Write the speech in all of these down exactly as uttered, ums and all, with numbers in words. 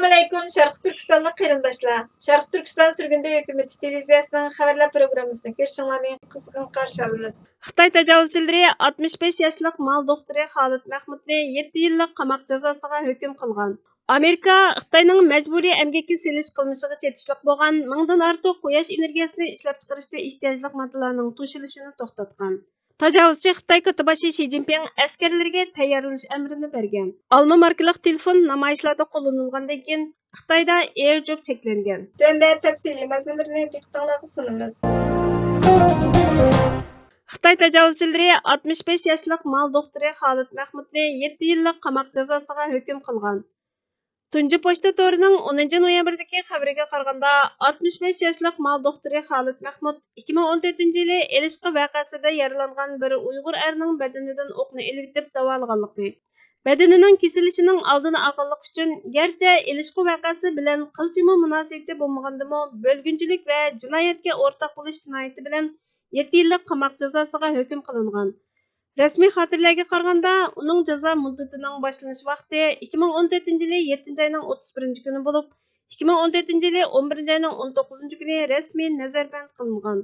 ئەسسالامۇئەلەيكۇم، شەرقىي تۈركىستانلىق قېرىنداشلار! شەرقىي تۈركىستان سۈرگۈندە ھۆكۈمىتى تېلېۋىزىيەسىنىڭ خەۋەرلەر پروگراممىسىنى كۆرۈشۈڭلارنى قىزغىن قارشى ئالىمىز. خىتاي تاجاۋۇزچىلىرى ئاتمىش بەش ياشلىق مال دوختۇرى خالىد مەخمۇتنى يەتتە يىللىق قاماق جازاسىغا ھۆكۈم قىلغان. ئامېرىكا خىتاينىڭ مەجبۇرىي ئەمگەككە سېلىش قىلمىشىغا چېتىشلىق بولغان مىڭدىن ئارتۇق قۇياش ئېنېرگىيەسىنى ئىشلەپچىقىرىشتا ئېھتىياجلىق ماددىلارنىڭ توشۇلۇشىنى توختاتقان. تاجاۋۇزچى خىتاي كاتتىباشى شى جىنپىڭ ئەسكەرلىرىگە تەييارلىنىش ئەمرىنى بەرگەن. ئالما ماركىلىق تېلېفون نامايىشلاردا قوللىنىلغاندىن كېيىن، خىتايدا ئېير جوب چەكلەنگەن. تۆۋەندە تەپسىلىي مەزمۇنلىرىنى دىققىتىڭلارغا سۇنىمىز. خىتاي تاجاۋۇزچىلىرى ئاتمىش بەش ياشلىق مال دوختۇرى خالىد مەخمۇتنى يەتتە يىللىق قاماق جازاسىغا ھۆكۈم قىلغان. تۇنجى پوچتا تورىنىڭ ئونىنچى نويابىردىكى خەۋىرىگە قارىغاندا، ئاتمىش بەش ياشلىق مال دوختۇرى خالىد مەخمۇت ئىككى مىڭ ئون تۆتىنچى يىلى ئېلىشقا ۋەقەسىدە يارىلانغان بىر ئۇيغۇر ئەرنىڭ بەدىنىدىن ئوقنى ئېلىۋېتىپ داۋالىغانلىقى، بەدىنىنىڭ كېسىلىشىنىڭ ئالدىنى ئالغانلىقى ئۈچۈن، گەرچە ئېلىشقا ۋەقەسى بىلەن قىلچىمۇ مۇناسىۋىتى بولمىغاندىمۇ، بۆلگۈنچىلىك ۋە جىنايەتكە ئورتاق بولۇش جىنايىتى بىلەن يەتتە يىللىق قاماق جازاسىغا ھۆكۈم قىلىنغان. رەسمىي خاتىرىلەرگە قارىغاندا، ئۇنىڭ جازا مۇددىتىنىڭ باشلىنىش ۋاقتى ئىككى مىڭ ئون تۆتىنچى يىلى يەتتىنچى ئاينىڭ ئوتتۇز بىرىنچى كۈنى بولۇپ، ئىككى مىڭ ئون تۆتىنچى يىلى ئون بىرىنچى ئاينىڭ ئون توققۇزىنچى كۈنى رەسمىي نەزەربەند قىلىنغان.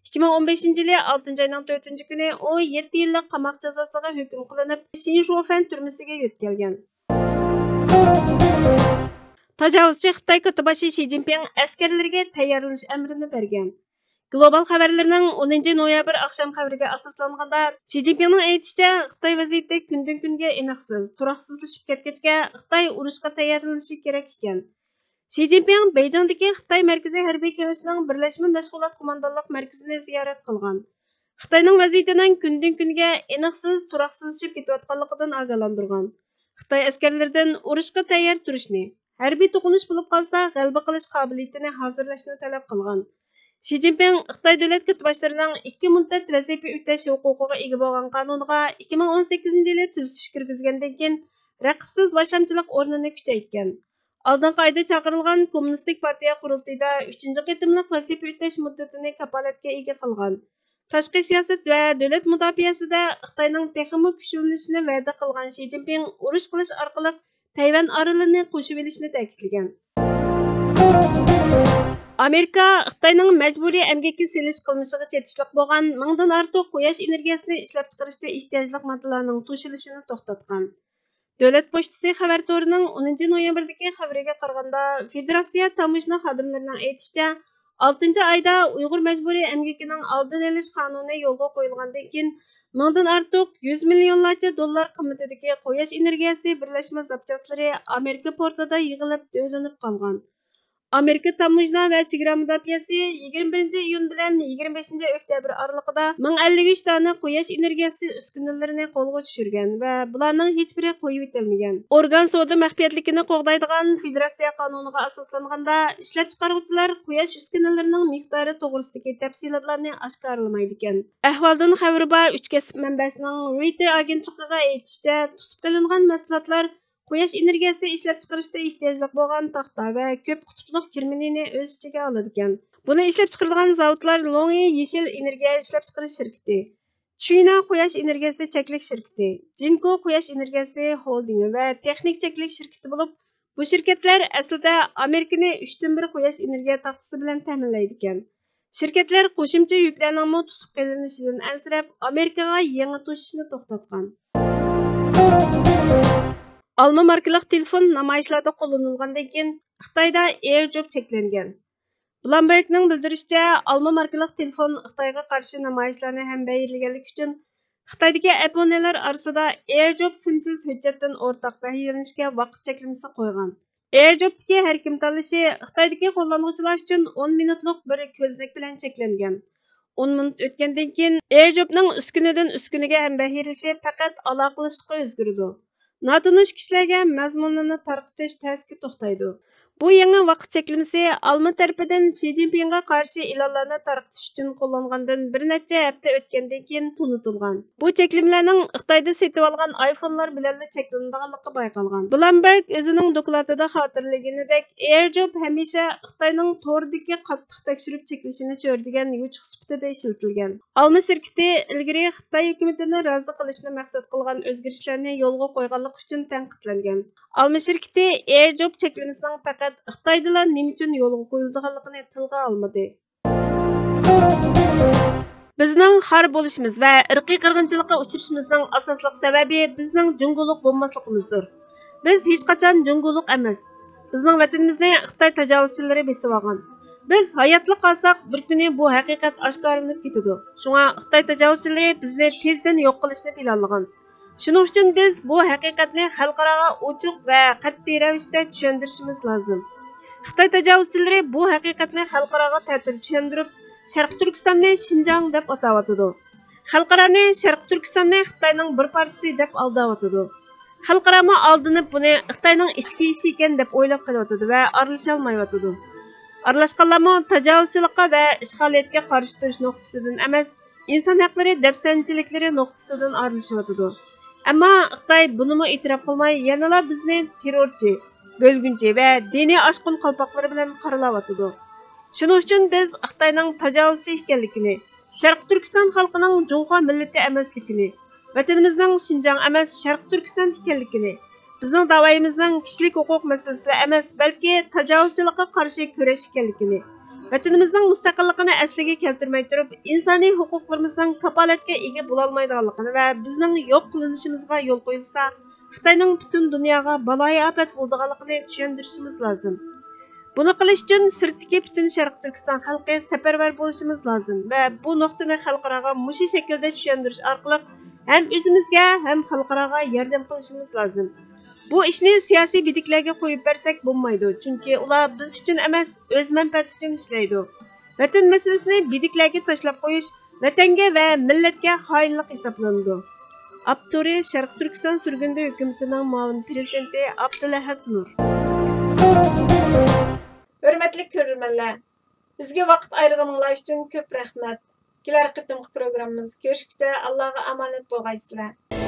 ئىككى مىڭ ئون بەشىنچى يىلى ئالتىنچى ئاينىڭ تۆتىنچى كۈنى ئۇ يەتتە يىللىق قاماق جازاسىغا ھۆكۈم قىلىنىپ، شىنشۇفەن تۈرمىسىگە يۆتكەلگەن. تاجاۋۇزچى خىتاي كاتتىباشى شى جىنپىڭ ئەسكەرلىرىگە تەييارلىنىش ئەمرىنى بەرگەن. گلوبال خەۋەرلىرىنىڭ ئونىنچى نويابىر ئاخشام خەۋىرىگە ئاساسلانغاندا، شى جىنپىڭنىڭ ئېيتىشىچە، خىتاي ۋەزىيىتى كۈندىن-كۈنگە ئېنىقسىز، تۇراقسىزلىشىپ كەتكەچكە، خىتاي ئۇرۇشقا تەييارلىنىشى كېرەك ئىكەن. شى جىنپىڭ بېيجىڭدىكى خىتاي مەركىزىي ھەربىي كېڭىشىنىڭ بىرلەشمە مەشغۇلات قوماندانلىق مەركىزىنى زىيارەت قىلغان. خىتاينىڭ ۋەزىيىتىنىڭ كۈندىن-كۈنگە ئېنىقسىز، تۇراقسىزلىشىپ كېتىۋاتقانلىقىدىن ئاگاھلاندۇرغان. خىتاي ئەسكەرلىرىدىن ئۇرۇشقا تەييار تۇرۇشنى، ھەربىي توقۇنۇش بولۇپ قالسا، غەلىبە قىلىش قابىلىيىتىنى ھازىرلاشنى تەلەپ قىلغان. شى جىنپىڭ خىتاي دۆلەت كاتتىباشلىرىنىڭ ئىككى مۇددەت ۋەزىپە ئۆتەش ھوقۇقىغا ئىگە بولغان قانۇنىغا ئىككى مىڭ ئون سەككىزىنچى يىلى تۈزىتىش كىرگۈزگەندىن كېيىن، رەقىبسىز باشلامچىلىق ئورنىنى كۈچەيتكەن. ئالدىنقى ئايدا چاقىرىلغان كوممۇنىستىك پارتىيە قۇرۇلتىيىدا ئۈچىنچى قېتىملىق ۋەزىپە ئۆتەش مۇددىتىنى كاپالەتكە ئىگە قىلغان. تاشقى سىياسەت ۋە دۆلەت مۇداپىئەسىدە خىتاينىڭ تېخىمۇ كۈچلىنىشىنى ۋەدە قىلغان شى جىنپىڭ ئۇرۇش قىلىش ئارقىلىق تەيۋەن ئارىلىنى قوشۇۋېلىشنى تەكىتلىگەن. ئامېرىكا خىتاينىڭ مەجبۇرىي ئەمگەككە سېلىش قىلمىشىغا چېتىشلىق بولغان مىڭدىن ئارتۇق قۇياش ئېنېرگىيەسىنى ئىشلەپچىقىرىشتا ئېھتىياجلىق ماددىلارنىڭ توشۇلۇشىنى توختاتقان. دۆلەت پوچتىسى خەۋەر تورىنىڭ ئونىنچى نويابىردىكى خەۋىرىگە قارىغاندا، فېدېراتسىيە تاموژنا خادىملىرىنىڭ ئېيتىشىچە، ئالتىنچى ئايدا ئۇيغۇر مەجبۇرىي ئەمگىكىنىڭ ئالدىنى ئېلىش قانۇنى يولغا قويۇلغاندىن كېيىن، مىڭدىن ئارتۇق يۈز مىليونلارچە دوللار قىممىتىدىكى قۇياش ئېنېرگىيەسى بىرلەشمە زاپچاسلىرى ئامېرىكا پورتىدا يىغىلىپ دۆۋىلىنىپ قالغان. ئامېرىكا تاموژنا ۋە چېگرا مۇداپىئەسى يىگىرمە بىرىنچى ئىيۇن بىلەن يىگىرمە بەشىنچى ئۆكتەبىر ئارىلىقىدا مىڭ ئەللىك ئۈچ دانە قۇياش ئېنېرگىيەسى ئۈسكۈنىلىرىنى قولغا چۈشۈرگەن ۋە بۇلارنىڭ ھېچبىرى قويۇۋېتىلمىگەن. ئورگان سودا مەخپىيەتلىكىنى قوغدايدىغان فېدېراتسىيە قانۇنىغا ئاساسلانغاندا، ئىشلەپچىقارغۇچىلار قۇياش ئۈسكۈنىلىرىنىڭ مىقدارى توغرىسىدىكى تەپسىلاتلارنى ئاشكارىلىمايدىكەن. ئەھۋالدىن خەۋىرى بار ئۈچ كەسىپ مەنبەسىنىڭ رويتېر ئاگېنتلىقىغا ئېيتىشىچە، تۇتۇپ قېلىنغان مەھسۇلاتلار قۇياش ئېنېرگىيەسى ئىشلەپچىقىرىشتا ئېھتىياجلىق بولغان تاختا ۋە كۆپ قۇتۇپلۇق كىرېمنىينى ئۆز ئىچىگە ئالىدىكەن. بۇنى ئىشلەپچىقىرىدىغان زاۋۇتلار لوڭئى يېشىل ئېنېرگىيە ئىشلەپچىقىرىش شىركىتى، چۈينا قۇياش ئېنېرگىيەسى چەكلىك شىركىتى، جىنكو قۇياش ئېنېرگىيەسى ھولدىڭى ۋە تېخنىك چەكلىك شىركىتى بولۇپ، بۇ شىركەتلەر ئەسلىدە ئامېرىكىنى ئۈچتىن بىر قۇياش ئېنېرگىيە تاختىسى بىلەن تەمىنلەيدىكەن. شىركەتلەر قوشۇمچە يۈكلەرنىڭمۇ تۇتۇپ قېلىنىشىدىن ئەنسىرەپ، ئامېرىكىغا يېڭى توشۇشنى توختاتقان. ئالما ماركىلىق تېلېفون نامايىشلاردا قوللىنىلغاندىن كېيىن، خىتايدا ئېير جوب چەكلەنگەن. بلومبېرگنىڭ بىلدۈرۈشىچە، ئالما ماركىلىق تېلېفون خىتايغا قارشى نامايىشلارنى ھەمبەھىرلىگەنلىكى ئۈچۈن، خىتايدىكى ئەپونېلار ئارىسىدا ئېير جوب سىمسىز ھۆججەتتىن ئورتاق بەھرىلىنىشكە ۋاقىت چەكلىمىسى قويغان. ئېير جوبتىكى ھەر كىم تاللىشى خىتايدىكى قوللانغۇچىلار ئۈچۈن ئون مىنۇتلۇق بىر كۆزنەك بىلەن چەكلەنگەن. ئون مىنۇت ئۆتكەندىن كېيىن، ئېير جوبنىڭ ئۈسكۈنىدىن ئۈسكۈنىگە ھەمبەھىرلىشى پەقەت ئالاقىلىشىشقا ئۆزگىرىدۇ. ناتونۇش كىشىلەرگە مەزمۇنلىرىنى تارقىتىش تەسكە توختايدۇ. بۇ يېڭى ۋاقىت چەكلىمىسى ئالما تەرىپىدىن شى جىنپىڭغا قارشى ئېلانلارنى تارقىتىش ئۈچۈن قوللانغاندىن بىر نەچچە ھەپتە ئۆتكەندىن كېيىن تونۇتۇلغان. بۇ چەكلىمىلەرنىڭ خىتايدا سېتىۋالغان ئايفونلار بىلەنلا چەكلىنىدىغانلىقى بايقالغان. بلومبېرگ ئۆزىنىڭ دوكلاتىدا خاتىرىلىگىنىدەك، ئېيردروپ ھەمىشە خىتاينىڭ توردىكى قاتتىق تەكشۈرۈپ چەكلىشىنى چۆرىدىگەن يوچۇق سۈپىتىدە ئىشلىتىلگەن. ئالما شىركىتى ئىلگىرى خىتاي ھۆكۈمىتىنى رازى قىلىشنى مەقسەت قىلغان ئۆزگىرىشلەرنى يولغا قويغانلىقى ئۈچۈن تەنقىدلەنگەن. ئالما شىركىتى ئېيردروپ چەكلىمىسىنىڭ پەقەت خىتايدىلا نېمە ئۈچۈن يولغا قويۇلىدىغانلىقىنى تىلغا ئالمىدى. بىزنىڭ خار بولۇشىمىز ۋە ئىرقىي قىرغىنچىلىققا ئۇچرىشىمىزنىڭ ئاساسلىق سەۋەبى بىزنىڭ جۇڭگولۇق بولماسلىقىمىزدۇر. بىز ھېچقاچان جۇڭگولۇق ئەمەس. بىزنىڭ ۋەتىنىمىزنى خىتاي تاجاۋۇزچىلىرى بېسىۋالغان. بىز ھاياتلىق قالساق، بىر كۈنى بۇ ھەقىقەت ئاشكارىلىنىپ كېتىدۇ. شۇڭا خىتاي تاجاۋۇزچىلىرى بىزنى تېزدىن يوق قىلىشنى پىلانلىغان. شۇنىڭ ئۈچۈن بىز بۇ ھەقىقەتنى خەلقئاراغا ئوچۇق ۋە قەتئىي رەۋىشتە چۈشەندۈرۈشىمىز لازىم. خىتاي تاجاۋۇزچىلىرى بۇ ھەقىقەتنى خەلقئاراغا تەتۈر چۈشەندۈرۈپ، شەرقىي تۈركىستاننى شىنجاڭ دەپ ئاتاۋاتىدۇ. خەلقئارانى شەرقىي تۈركىستاننى خىتاينىڭ بىر پارچىسى دەپ ئالداۋاتىدۇ. خەلقئارامۇ ئالدىنىپ بۇنى خىتاينىڭ ئىچكى ئىشى ئىكەن دەپ ئويلاپ قېلىۋاتىدۇ ۋە ئارىلىشالمايۋاتىدۇ. ئارىلاشقانلارمۇ تاجاۋۇزچىلىققا ۋە ئىشغالىيەتكە قارشى تۇرۇش نۇقتىسىدىن ئەمەس، ئىنسان ھەقلىرى دەپسەندىچىلىكلىرى نۇقتىسىدىن ئارىلىشىۋاتىدۇ. ئەمما خىتاي بۇنىمۇ ئېتىراپ قىلماي، يەنىلا بىزنى تېررورچى، بۆلگۈنچى ۋە دىنىي ئاشقۇن قالپاقلىرى بىلەن قارىلاۋاتىدۇ. شۇنىڭ ئۈچۈن بىز خىتاينىڭ تاجاۋۇزچى ئىكەنلىكىنى، شەرقىي تۈركىستان خەلقىنىڭ جۇڭخۇا مىللىتى ئەمەسلىكىنى، ۋەتىنىمىزنىڭ شىنجاڭ ئەمەس، شەرقىي تۈركىستان ئىكەنلىكىنى، بىزنىڭ داۋايىمىزنىڭ كىشىلىك ھوقۇق مەسىلىسىلا ئەمەس، بەلكى تاجاۋۇزچىلىققا قارشى كۈرەش ئىكەنلىكىنى، ۋەتىنىمىزنىڭ مۇستەقىللىقىنى ئەسلىگە كەلتۈرمەي تۇرۇپ، ئىنسانىي ھوقۇقلىرىمىزنىڭ كاپالەتكە ئىگە بولالمايدىغانلىقىنى ۋە بىزنىڭ يوق قىلىنىشىمىزغا يول قويۇلسا، خىتاينىڭ پۈتۈن دۇنياغا بالايىئاپەت بولىدىغانلىقىنى چۈشەندۈرۈشىمىز لازىم. بۇنى قىلىش ئۈچۈن سىرتتىكى پۈتۈن شەرقىي تۈركىستان خەلقى سەپەرۋەر بولۇشىمىز لازىم ۋە بۇ نۇقتىنى خەلقئاراغا مۇشۇ شەكىلدە چۈشەندۈرۈش ئارقىلىق ھەم ئۆزىمىزگە، ھەم خەلقئاراغا ياردەم قىلىشىمىز لازىم. بۇ ئىشنى سىياسىي بىدىكلەرگە قويۇپ بەرسەك بولمايدۇ، چۈنكى ئۇلار بىز ئۈچۈن ئەمەس، ئۆز مەنپەئەتى ئۈچۈن ئىشلەيدۇ. ۋەتەن مەسىلىسىنى بىدىكلەرگە تاشلاپ قويۇش ۋەتەنگە ۋە مىللەتكە خائىنلىق ھېسابلىنىدۇ. ئاپتورى: شەرقىي تۈركىستان سۈرگۈندە ھۆكۈمىتىنىڭ مۇئاۋىن پىرېزىدېنتى ئابدۇلئەھەد نۇر. ھۆرمەتلىك كۆرۈرمەنلەر، بىزگە ۋاقىت ئايرىغىنىڭلار ئۈچۈن كۆپ رەھمەت. كېلەر قېتىمقى پروگراممىمىزدا كۆرۈشكىچە ئاللاغا ئامانەت بولغايسىلەر.